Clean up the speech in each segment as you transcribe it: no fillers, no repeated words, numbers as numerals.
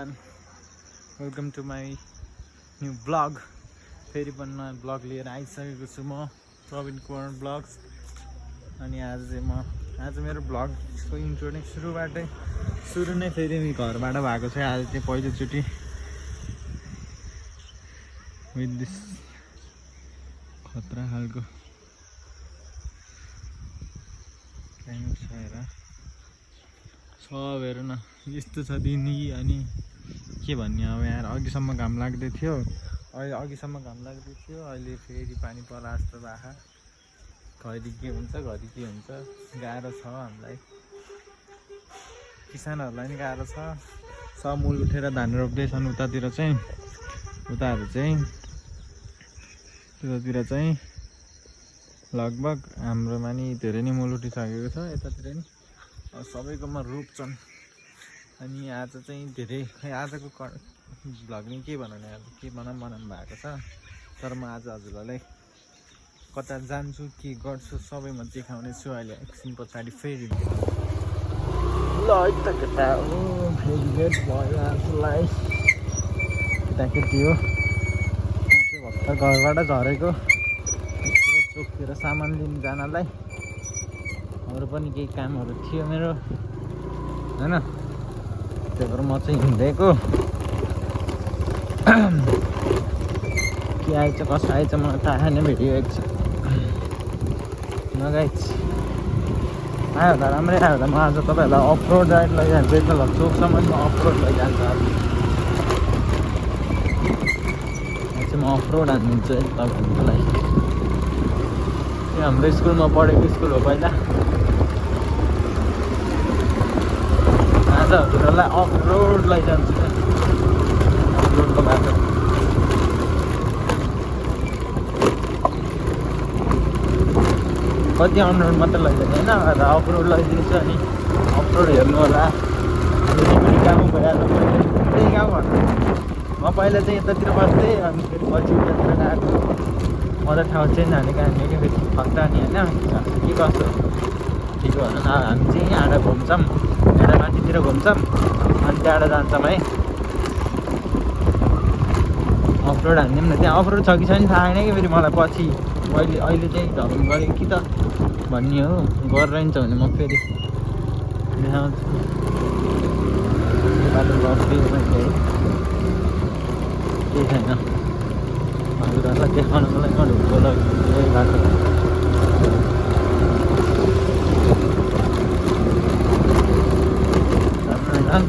Everyone, welcome to my new blog. फेरि पनि नयाँ ब्लग लिएर आइसकेको छु म, प्रवीण कुमार ब्लग्स। अनि आज मेरो ब्लगको इन्ट्रो नै सुरु नै फेरि घरबाट भएको छ। आज चाहिँ पहिलोचोटि विथ दिस खतरा खालको क्लाइमेट छ हेर, सब हेर न यस्तो छ दिन। अनि के भन्ने अब यार, अघिसम्म घाम लाग्दै थियो, अहिले फेरि पानी पर्ला जस्तो भएको। घरि के हुन्छ गाह्रो छ हामीलाई, किसानहरूलाई नि गाह्रो छ। सब मूल उठेर धान रोप्दैछन् उतातिर चाहिँ लगभग हाम्रोमा नि धेरै नै मूल उठिसकेको छ। यतातिर नि सबैकोमा रोप्छन्। अनि आज चाहिँ धेरै आजको भ्लग नि के बनाउने, अब के बनाउनु भएको छ। तर म आज हजुरहरूलाई कता जान्छु के गर्छु सबै म देखाउने छु। अहिले एकछिन पछाडि फेरि ल केटा फेरि गेट भयो आफूलाई। केटाकेटी हो, म चाहिँ भर्खर घरबाट झरेको चोकतिर सामान लिनु जानलाई। अरू पनि केही कामहरू थियो मेरो होइन, त्यही भएर म चाहिँ हिँडेको। के आएछ कसो आएछ मलाई थाहा छैन, भिडियो एकछिन नगाइछ आयो होला, राम्रै आयो होला। म आज तपाईँहरूलाई अफरोड राइड लैजान्छु, एक ल चोकसम्म म अफरोड लैजान्छु। आज चाहिँ म अफरोड हानिदिन्छु है तपाईँहरूको लागि। यो हाम्रो स्कुलमा पढेको स्कुल हो पहिला। आज हजुरहरूलाई अफरोड लैजान्छु अफरोडको बाटो। कति अनरोड मात्रै लैजाने होइन, अफरोड लैदिन्छु। अनि अफरोड हेर्नु होला। गाउँ भइहाल्छ, त्यही गाउँ भन्नु। म पहिला चाहिँ यतातिर बस्थेँ, अनि फेरि पछि उतातिर गएको। म त ठाउँ चेन्ज हानेको हामी कि फेरि खतरा नि होइन, के कसो ठिक भन न। हामी चाहिँ यहाँबाट घुम्छौँ, यहाँबाट माथितिर घुम्छौँ, अनि त्यहाँबाट जान्छौँ है अफरोड हान्दिउँ न। त्यहाँ अफरोड छ कि छैन थाहा छैन कि फेरि मलाई। पछि अहिले चाहिँ झगडा गरेँ कि त भन्ने हो, गरिरहन्छ भने म फेरि देखाउँछु। बाटो बस्दिनँ मैले, केही छैन हजुरहरूलाई देखाउनको लागि म ढुक्को यही बाटो।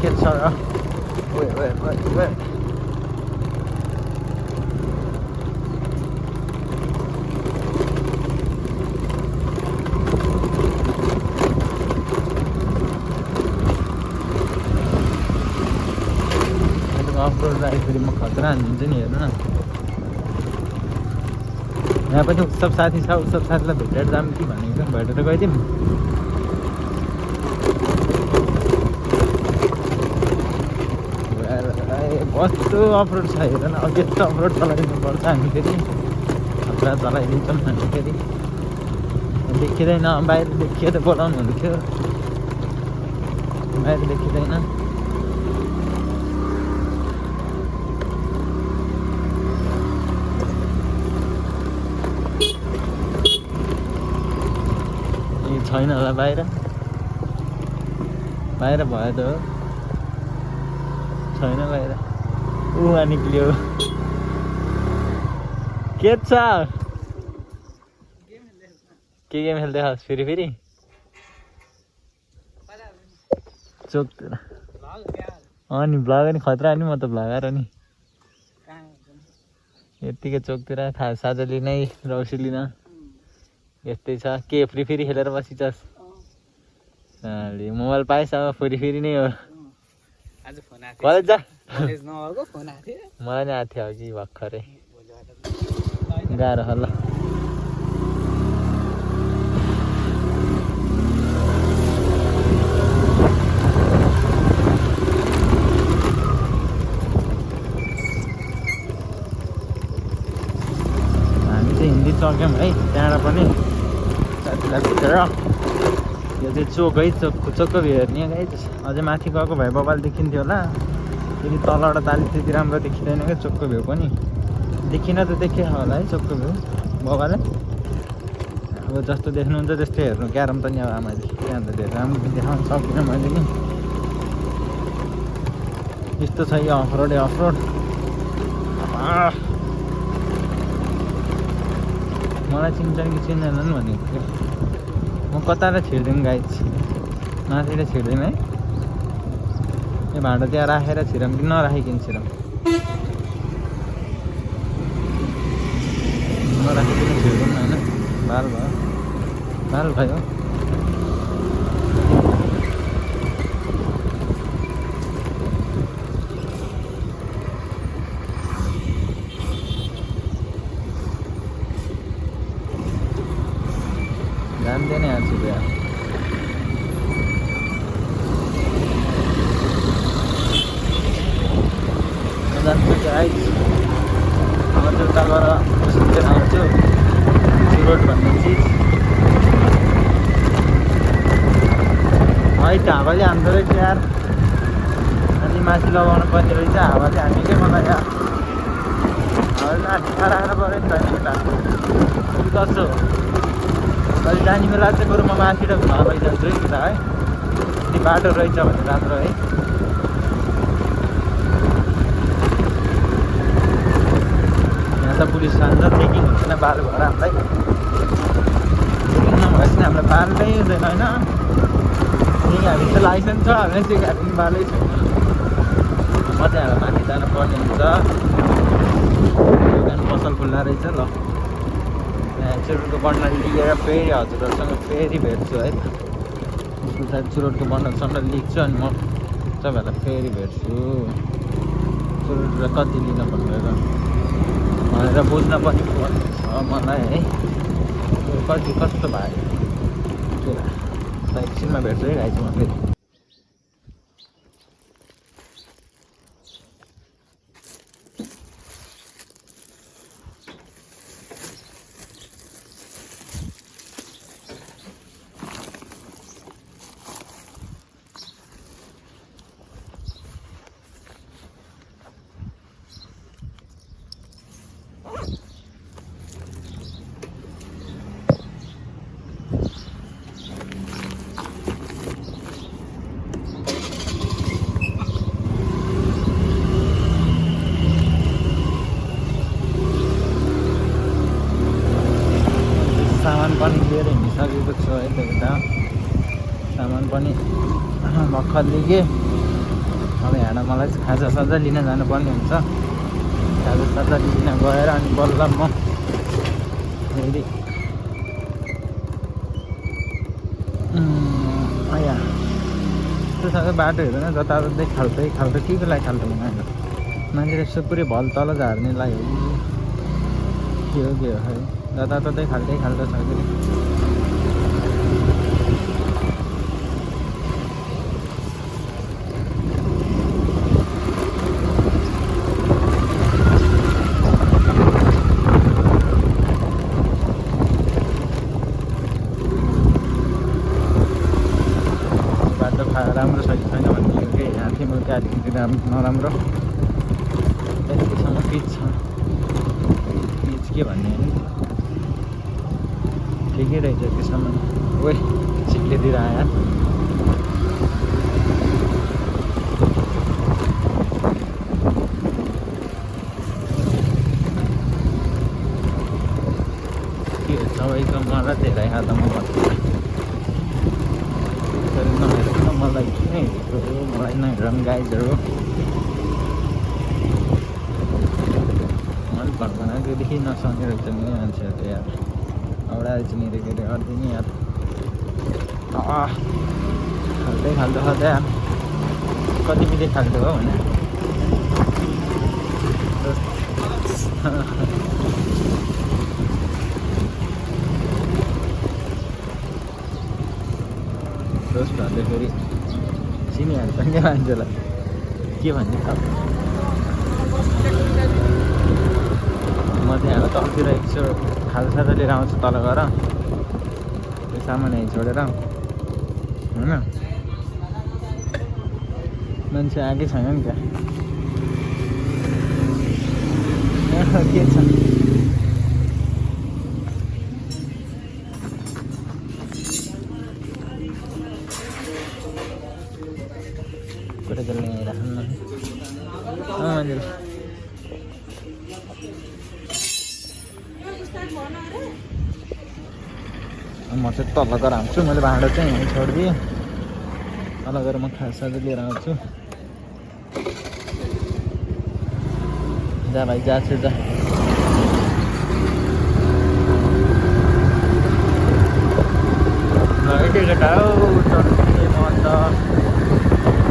के छ र अफरोड राइड फेरि म खतरा हानिदिन्छु नि, हेर्नु न। यहाँ पनि सब साथी छ, सब साथीलाई भेटेर जाऊँ कि भनेको, भेटेर गइदिउँ। कस्तो अफरोड छ हेर न, अब यस्तो अफरोड चलाइदिनुपर्छ हामी फेरि। खतरा चलाइदिन्छौँ हामी फेरि। देखिँदैन, बाहिर देखियो त बोलाउनु हुन्थ्यो, बाहिर देखिँदैन। छैन होला बाहिर भयो त हो, छैन बाहिर। उहाँ निक्लियो। के छ के गेम खेल्दै खास फेरि चोकतिर। अनि भ्लगर नि खतरा नि, म त भ्लगर नि। यत्तिकै चोकतिर साझा लिनै रौसी लिन यस्तै छ। के फ्री खेलेर बसिछस्? मोबाइल पाएछ अब फेरि नै हो। कलेज जा, मलाई नि आएको थियो अघि भर्खरै। गाह्रो होला। हामी चाहिँ हिन्दी सक्यौँ है, त्यहाँबाट पनि साथीलाई भेटेर। यो चाहिँ चोक है, चोकको हेर्ने गाइज। अझै माथि गएको भए बबाल देखिन्थ्यो होला, फेरि तलबाट ताली त्यति राम्रो देखिँदैन क्या चोकको भ्यू पनि देखिन त देखे होला है चोकको भ्यू बाबाले अब जस्तो देख्नुहुन्छ त्यस्तै हेर्नु क्यारम पनि अब आमाले त्यहाँ त धेरै राम्रो देखाउनु सक्दिनँ मैले नि यस्तो छ यो अफरोड मलाई चिन्छन् कि चिन्दैनन् भनेको थियो म कतार छिर्दिउँ गाइज माथिबाट छिर्दिउँ है यो भाँडो त्यहाँ राखेर छिरौँ कि नराखिकन छिरौँ नराखिकन छिर्दिउँ होइन बाल भयो जान्दैन यार छिटो जान्छु गाइज म चाहिँ उताबाट सुतेर आउँछु चुरोट भन्ने चिज है हावाले हान्दो रहेछ यार अनि माथि लगाउनु पर्ने रहेछ हावा चाहिँ हामीकै मलाई यार हावाले आँखा राखेर पऱ्यो नि छैन केटा कस्तो अहिले जाने बेला चाहिँ बरु म माथिबाट घर लैजान्छु है केटा है यदि बाटो रहेछ भने राम्रो है यहाँ त पुलिस जान्छ चेकिङ हुँदैन बाल भएर हामीलाई चेकिङ नभएपछि हामीलाई बालै हुँदैन होइन त्यही हामी त लाइसेन्स छ हामीलाई चाहिँ हामी बालै छैन मजा आएर माथि जानुपर्ने हुन्छ दोकान पसल खुल्ला रहेछ ल चुरोटको बन्डल लिएर फेरि हजुरहरूसँग फेरि भेट्छु है उसको सायद चुरोटको बन्डल लिख्छु अनि म तपाईँहरूलाई फेरि भेट्छु चुरोट कति लिन भनेर बुझ्न पनि पर्ने छ मलाई है कति कस्तो भयो एकछिनमा भेट्छु है गाइज म फेरि सामान पनि लिएर हिँडिसकेको छु है त्यो बेला सामान पनि भर्खर लिएँ अब यहाँ मलाई खाजासाजा लिन जानुपर्ने हुन्छ खाजासाजा लिन गएर अनि बल्ल म फेरि यहाँ त्यो सबै बाटो हेरेन जताततै खाल्टै केको लागि खाल्टो हुन होइन मान्छेले यसो पुरै भल तल झार्नेलाई हो के हो है जताततै खाल्टो छ कि बाटो राम्रो छ कि छैन भन्ने के यहाँ थिमुलका अलिकति नराम्रो त्यतिसम्म पिच छ पिच के भन्ने ठिकै रहेछ त्यसम्म ओइ सिक्लेतिर आयो के सबैको मलाई धेरै हातमा भन्छु नहेर्नु मलाई नै मलाई नहेरौँ गाइजहरू मैले घरमा त्योदेखि नसक्ने रहेछ नि मान्छेहरू यार औडा रहेछ नि के अरे अर्दिन यार खाल्टो छ यार कति मिले खाल्टो हो भने दोस्तहरूले फेरि चिनिहाल्छ नि मान्छेलाई के भन्ने त म त्यहाँ तलतिर एकछिन खाजासाजा लिएर आउँछु तल गएर त्यो सामान यहीँ छोडेर होइन मान्छे आएकै छैन नि त्यहाँ के छ कुरा चल्ने राख्नु मन्दिर म चाहिँ तल गएर आउँछु मैले भाँडा चाहिँ यहीँ छोडिदिएँ तल गएर म खासाजा लिएर आउँछु जा भाइ जा छु जा यति केटा हौ चढ्ने म अन्त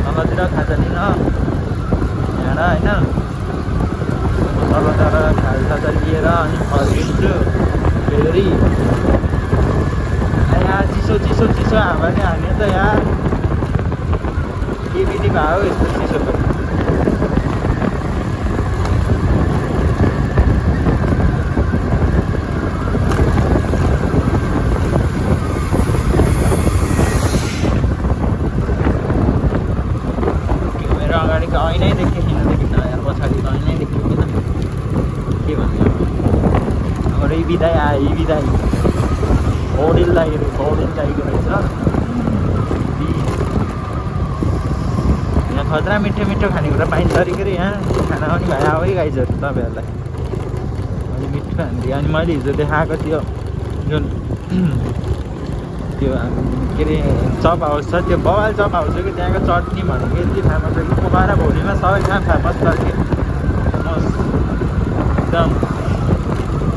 तलतिर खाजा लिन यहाँ होइन तलतिर खाजा लिएर अनि फर्किन्छु फेरि यहाँ चिसो चिसो चिसो हावाले हाल्ने त यार के विधि भयो यस्तो चिसो त मेरो अगाडिको ऐनै देखेँ किन देखिन यार पछाडिको ऐनै देख्यो किन के भन्नु अब रै बिदाई आयो यी बिदाई पौडेल लागेको रहेछ यहाँ खतरा मिठो मिठो खानेकुरा पाइन्छ अरे के अरे यहाँ खाना पनि भयो है गाइजहरू तपाईँहरूलाई अहिले मिठो खान्थ्यो अनि मैले हिजो देखाएको त्यो जुन त्यो के अरे चप हाउस छ त्यो बवाल चप हाउस हो कि त्यहाँको चटनी भनेको यति फेमस हो कि पोखरा भोलिमा सबैजना फेमस छ कि एकदम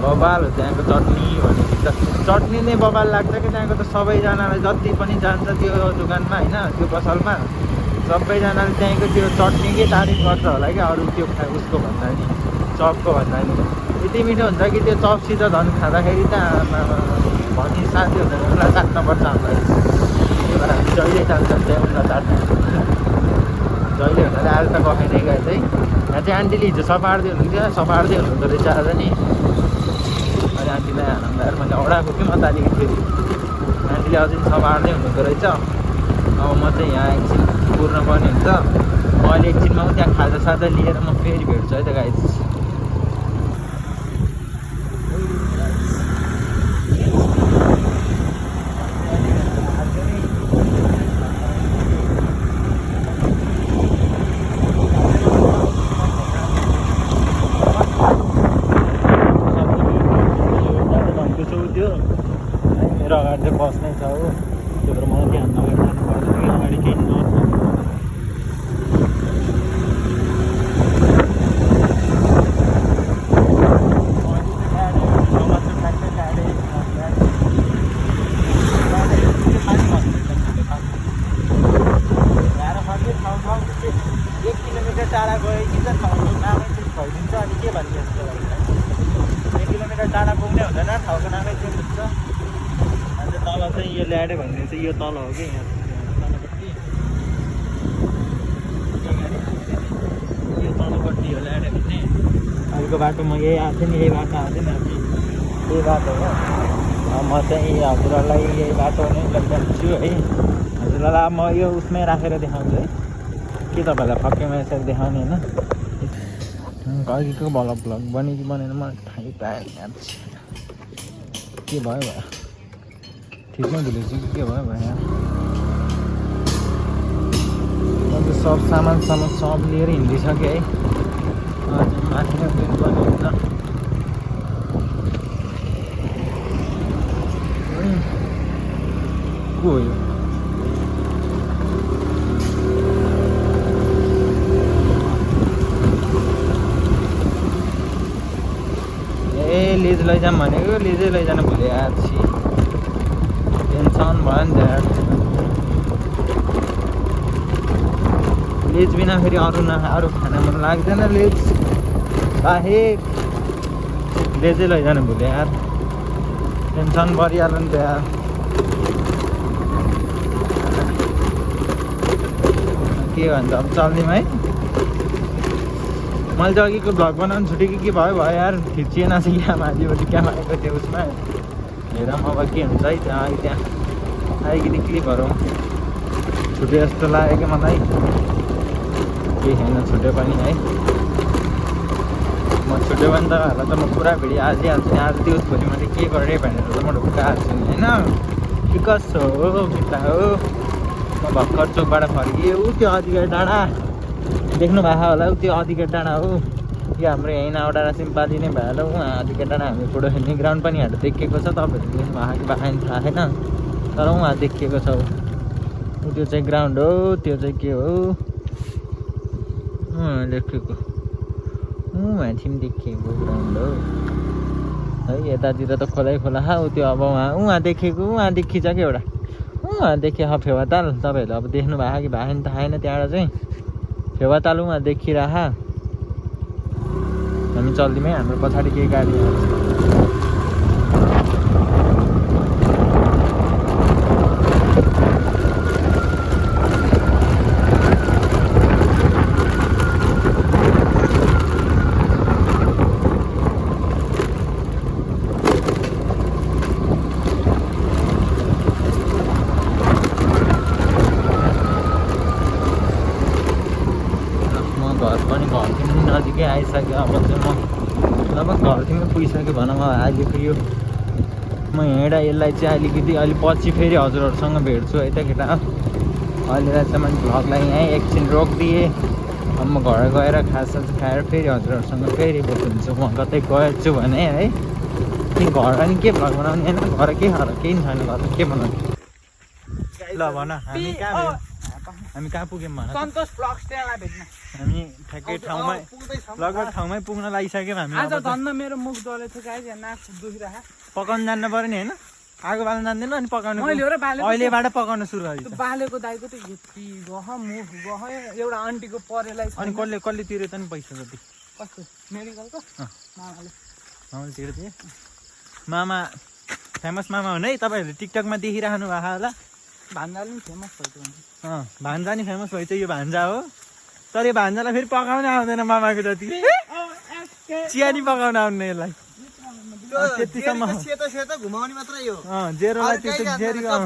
बवाल हो त्यहाँको चटनी भनेपछि त चटनी नै बवाल लाग्छ कि त्यहाँको त सबैजनालाई जति पनि जान्छ त्यो दोकानमा होइन त्यो पसलमा सबैजनाले त्यहीँको त्यो चटनीकै तारिफ गर्छ होला क्या अरू त्यो उसको भन्दा नि चपको भन्दा नि यति मिठो हुन्छ कि त्यो चपसित झन् खाँदाखेरि त भनी साथीहरूलाई चाट्नुपर्छ हामीलाई त्यही भएर हामी जहिले जान्छौँ त्यहाँ उनीहरूलाई चाट्नु जहिले हुनाले आज त गएन गए चाहिँ यहाँ चाहिँ आन्टीले हिजो सफार्दै हुनुहुन्थ्यो सफार्दै हुनुहुँदो रहेछ आज नि अहिले आन्टीलाई हान्दाहरू मैले औडाएको कि म त अलिकति फेरि आन्टीले अझै सफार्दै हुनुहुँदो रहेछ अब म चाहिँ यहाँ एकछिन पुर्न पर्ने हुन्छ म अहिले एकछिनमा त्यहाँ खाजा साजा लिएर म फेरि भेट्छु है त गाइस मेरो अगाडि चाहिँ बस नै छ हो त्यो भएर मलाई ध्यान नगरेर जानुपर्छ कि अगाडि केही नछ एक किलोमिटर टाढा गयो कि त ठाउँको नामै चाहिँ भइदिन्छ अनि के भन्ने जस्तो लाग्छ 1 किलोमिटर टाढा पुग्ने हुँदैन ठाउँको नामै चाहिँ हुन्छ अन्त तल चाहिँ यो ल्याडे भन्ने चाहिँ यो तल हो कि यहाँ तलपट्टि यो तलपट्टि हो ल्याडे भन्ने अहिलेको बाटो म यही आएको थिएँ नि यही बाटो आएको थिएँ नि अब यही बाटो हो म चाहिँ हजुरहरूलाई यही बाटो नै लैजान्छु है हजुरहरूलाई म यो उसमै राखेर देखाउँछु है के तपाईँहरूलाई फक्कैमा यसरी देखाउने होइन अघिको भ्लग बन्यो कि बनेन मलाई थाहै पाएन के भयो भयो ठिकमै भुलेछु कि के भयो यहाँ अन्त सब सामान सब लिएर हिँडिसकेँ है माथि नै गर्नु हुन्छ को हो यो लिज लैजाऊँ भनेको लिजै लैजान भुले आछि टेन्सन भयो नि त लिज बिना फेरि अरू खाना मन लाग्दैन लिज बाहेक लिजै लैजान भुले यार टेन्सन परिहाल्यो नि त यार के भन्छ अब चल्दिउँ है मैले चाहिँ अघिको भ्लग बनाउनु छुटेँ कि भयो यार खिचिएन चाहिँ यहाँ माथिबाट क्या आएको थियो उसमा हेरौँ अब के हुन्छ है त्यहाँ अलिकति क्लिपहरू छुट्यो जस्तो लाग्यो कि मलाई केही छैन छुट्यो पनि है म छुट्यो भने त होला त म पुरा भिडियो हालिहाल्छु नि आज दिउँस भोलि मैले के गरेँ भनेर त म ढुक्का हाल्छु नि होइन के कसो हो खुट्टा हो म भर्खर चोकबाट फर्किएँ ऊ त्यो अधिकार डाँडा देख्नु भएको होला ऊ त्यो अधिकार डाँडा हो यो हाम्रो यहीँ नावडाँडा सिम्पाली नै भएर उहाँ अधिकार डाँडा हामी फुटबल खेल्ने ग्राउन्ड पनि हाम्रो देखिएको छ तपाईँहरू देख्नु भएको कि भएन थाहा छैन तर उहाँ देखिएको छ त्यो चाहिँ ग्राउन्ड हो त्यो चाहिँ के हो देखिएको माथि पनि देखिएको ग्राउन्ड हो है यतातिर त खोलै खोला हो त्यो अब उहाँ देखिएको उहाँ देखिन्छ क्या एउटा उहाँ देखेँ फेवाताल तपाईँहरूले अब देख्नु भएको कि भएन थाहा छैन त्यहाँबाट चाहिँ फेवाताल उहाँ देखिरह हामी चल्दिउँ है हाम्रो पछाडि केही गाडी आउँछ नजिकै आइसक्यो अब चाहिँ म लगभग घरतिमै पुगिसक्यो भनौँ अहिलेको यो म हिँडा यसलाई चाहिँ अलिकति अलि पछि फेरि हजुरहरूसँग भेट्छु है त केटा अहिलेलाई चाहिँ मैले भ्लगलाई यहीँ एकछिन रोकिदिएँ अब म घर गएर खाससास खाएर फेरि हजुरहरूसँग फेरि भेट हुन्छ म कतै गएछु भने है कि घर अनि के भ्लग बनाउने होइन घर केही छैन घर के बनाउने ल भन हामी कहाँ पुग्यौँ भन सन्तोष ब्लग्स त्यहाँलाई भेट्न हामी ठ्याक्कै ठाउँमै लगभग ठाउँमै पुग्न लागिसक्यौँ हामी आज धन्न मेरो मुख डलेको छ गाइस नाक दुखिरहेको पकाउनु जान्नु पर्यो नि होइन आगो बाल्न जान्दैन अनि पकाउनु मैले हो र बालेको अहिलेबाट पकाउन सुरु गरेँ बालेको दाइको त यति गह मुख गह एउटा आन्टीको परेलाई अनि कसले तिर्यो त नि पैसा जति कस्तो मेडिकलको मामाले तिर्यो थिएँ मामा फेमस मामा हुन् है तपाईँहरूले टिकटकमा देखिराख्नु भएको होला भान्जाले पनि फेमस भएको हुन्छ भान्जा नि फेमस भएछ यो भान्जा हो तर यो भान्जालाई फेरि पकाउन आउँदैन मामाको जति चिया नि पकाउन आउँदैन यसलाई त्यतिसम्म सेतो घुमाउने मात्रै हो जेरोलाई त्यस्तो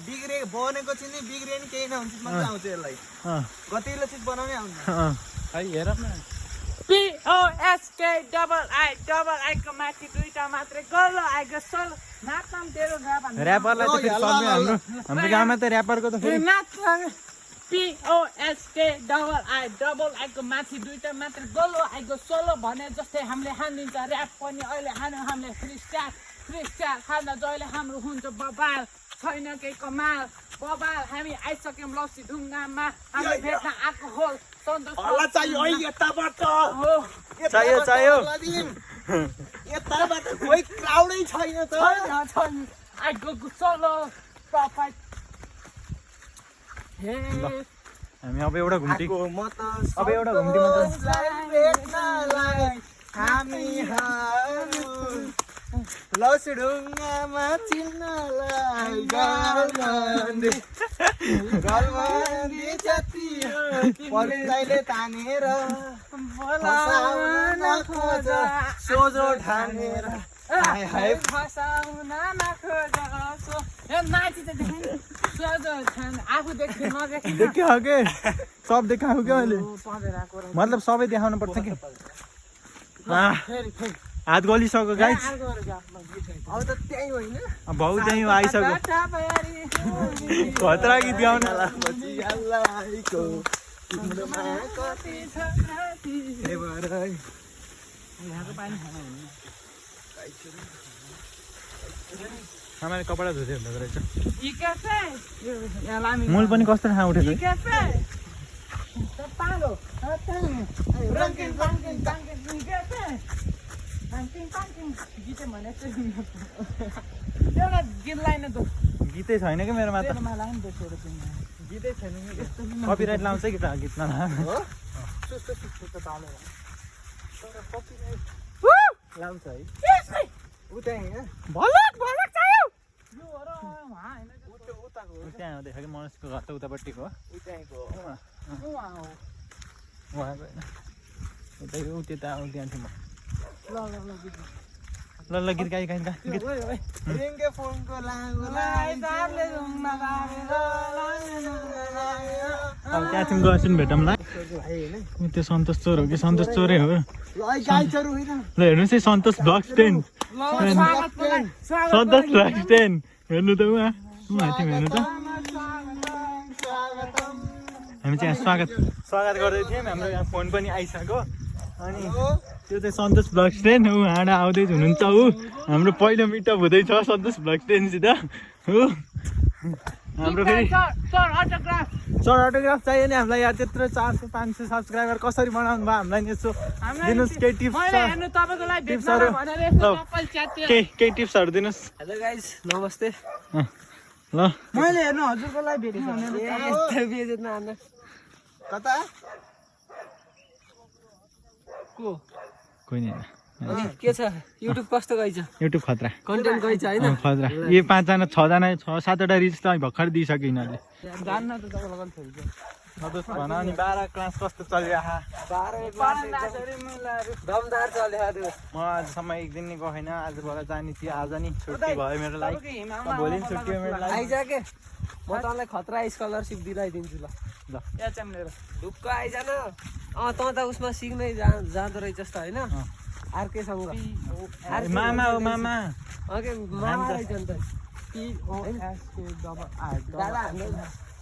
बिग्रे बनेको चाहिँ नि बिग्रे नि केही नहुन्छ मात्रै आउँछ यसलाई गतिलो चिज बनाउनै आउँदैन है हेर न POSKII को माथि दुईटा मात्रै गल्लो आएको सल नाच्न तेरो ऱ्यापरलाई त फेरि सक्ने हाम्रो गाउँमा त ऱ्यापरको त फेरि POSKII को माथि दुईटा मात्र गल्लो आएको सोलो भने जस्तै हामीले हानिदिन्छ ऱ्याप पनि अहिले हान्यो हामीले फ्री स्टार खाँदा जहिले हाम्रो हुन्छ बबाल छैन केही कमाल बबाल हामी आइसक्यौँ लस्सी ढुङ्गामा हामी भेट्न आएको होल सन्तोष चाहियो यताबाट कोही क्राउडै छैन त आइको सोलो प्रोफाइट हामी अब एउटा घुम्टी म त अब एउटा घुम्टी मात्र हामीहरू लस्सी ढुङ्गामा चिन्नलाई गलबन्दी जति पलिँदैले तानेर फसाउन नखोज सोझो ठानेर फसाउन नखोज माथि त सोझो ठान आफू देख्छु नदेख्नु देख्यो के सब देखाएको क्या मैले मतलब सबै देखाउनु पर्छ कि हात गलिसक्यो गाइस अब त त्यही होइन भाउ त्यही आइसक्यो खतरा गीत गाउन आमाले कपडा धुँदै हुँदो रहेछ मूल पनि कस्तो ठाउँ उठेको गीतै छैन कि मेरोमा त गीतै छैन कपिराइट लाउँछ कि त गीतमा लाउँछ है उतै होइन त्यहाँ देखाएको कि मनुष्यको घर त उतापट्टिको हो उतैको उहाँको होइन उतै ऊ त्यता त्यहाँ थिएँ म ल गीत गाई गीत रिङ्गे फोनको लाउलाई अब त्यहाँदेखि गएपछि भेटौँला त्यो सन्तोष चोर हो कि सन्तोष चोरै हो ल हेर्नुहोस् है सन्तोष ब्लग्स 10 सन्तोष ब्लग्स 10 हेर्नु त उहाँ माथि हेर्नु त हामी चाहिँ स्वागत गर्दै थियौँ हाम्रो यहाँ फोन पनि आइसक्यो अनि त्यो चाहिँ सन्तोष ब्लग्स 10 ऊ हाँडा आउँदै हुनुहुन्छ ऊ हाम्रो पहिलो मिटअप हुँदैछ सन्तोष ब्लग्स 10 सित हो हाम्रो फेरि सर अटोग्राफ चाहियो नि हामीलाई यार त्यत्रो 400-500 सब्सक्राइबर कसरी बनाउनु भयो हामीलाई नि यसो दिनुहोस् केही टिप्सहरू केही टिप्सहरू दिनुहोस् हेलो गाइस नमस्ते ल मैले हेर्नु हजुरको लागि भेटेको कता कोही नि के छ युट्युब कस्तो गइछ युट्युब खतरा कन्टेन्ट गइछ हैन खतरा यो 5जना 6जना 6-7वटा रिच त भर्खर दिइसक्यो यिनीहरूले जान्न त तपाईँलाई कति थियो सन्तोष भन अनि 12 क्लास कस्तो चलिरहेको 12 दमदार चल्यो म आजसम्म एक दिन नि गएन आजबाट जाने थियो आज नि छुट्टी भयो मेरो लागि भोलि नि छुट्टी हो मेरो लागि आइज के म तँलाई खतरा स्कलरसिप दिलाइदिन्छु ल या चाहिँ मेरो ढुक्क आइजान तँ त उसमा सिक्नै जाँदो रहेछ जस्तो होइन अर्कैसँग मामा हो मामा ओके मामा रहेछ नि त दादा हान्दै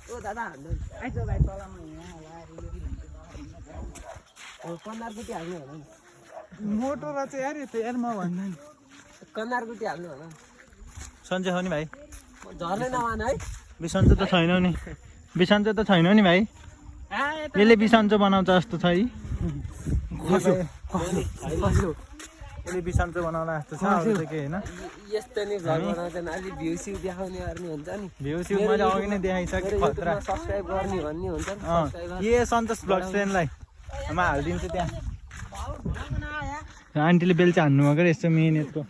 ओ दादा हान्दै आइज भाइ तलमा कन्नारकुटी हाल्नु होला नि मोटोमा चाहिँ यार यता यार म भन्दा कन्नारकुटी हाल्नु होला सन्चै हो नि भाइ झर्नै नमान है बिसन्चो त छैन नि बिसन्चो त छैन नि भाइ यसले बिसन्चो बनाउँछ जस्तो छ है यसले बिसन्चो बनाउला जस्तो छ अरू त केही होइन यस्तो नि भ्लग बनाउँदैन अलि भ्यू स्यू देखाउने गर्ने हुन्छ नि भ्यू स्यू मैले अघि नै देखाइसकेँ खतरा सब्सक्राइब गर्ने भन्ने हुन्छ नि के सन्तोष ब्लग्स 10लाई म हालिदिन्छु त्यहाँ आन्टीले बेलचा हान्नु भएको यस्तो मेहनतको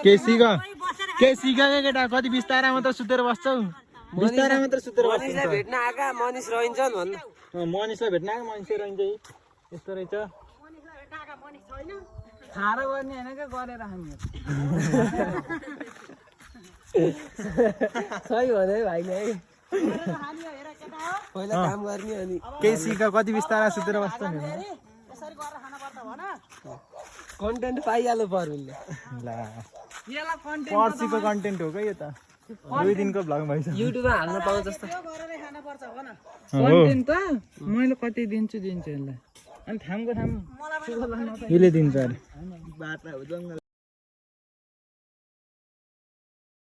के सिक केटा कति बिस्तारामा त सुतेर बस्छौ बिस्तारामा त सुतेर मनिषलाई भेट्न आएका मनिष रहन्छन् भन्न मनिषलाई भेट्न आएको मान्छे रहन्छ है यस्तो रहेछ खारो गर्ने होइन क्या गरेर हामी सही भने है भाइले है पहिला काम गर्ने अनि केही सिक कति बिस्तारा सुतेर बस्छ नि कन्टेन्ट पाइहाल्नु पर्यो उसले यसलाई कन्टेन्ट पर्सीको कन्टेन्ट हो क्या यो त 2 दिनको भ्लग भइसक्यो युट्युबमा हाल्न पाउँछ जस्तो कन्टेन्ट त मैले कति दिन्छु यसलाई अनि थामको थाम यसले दिन्छ अरे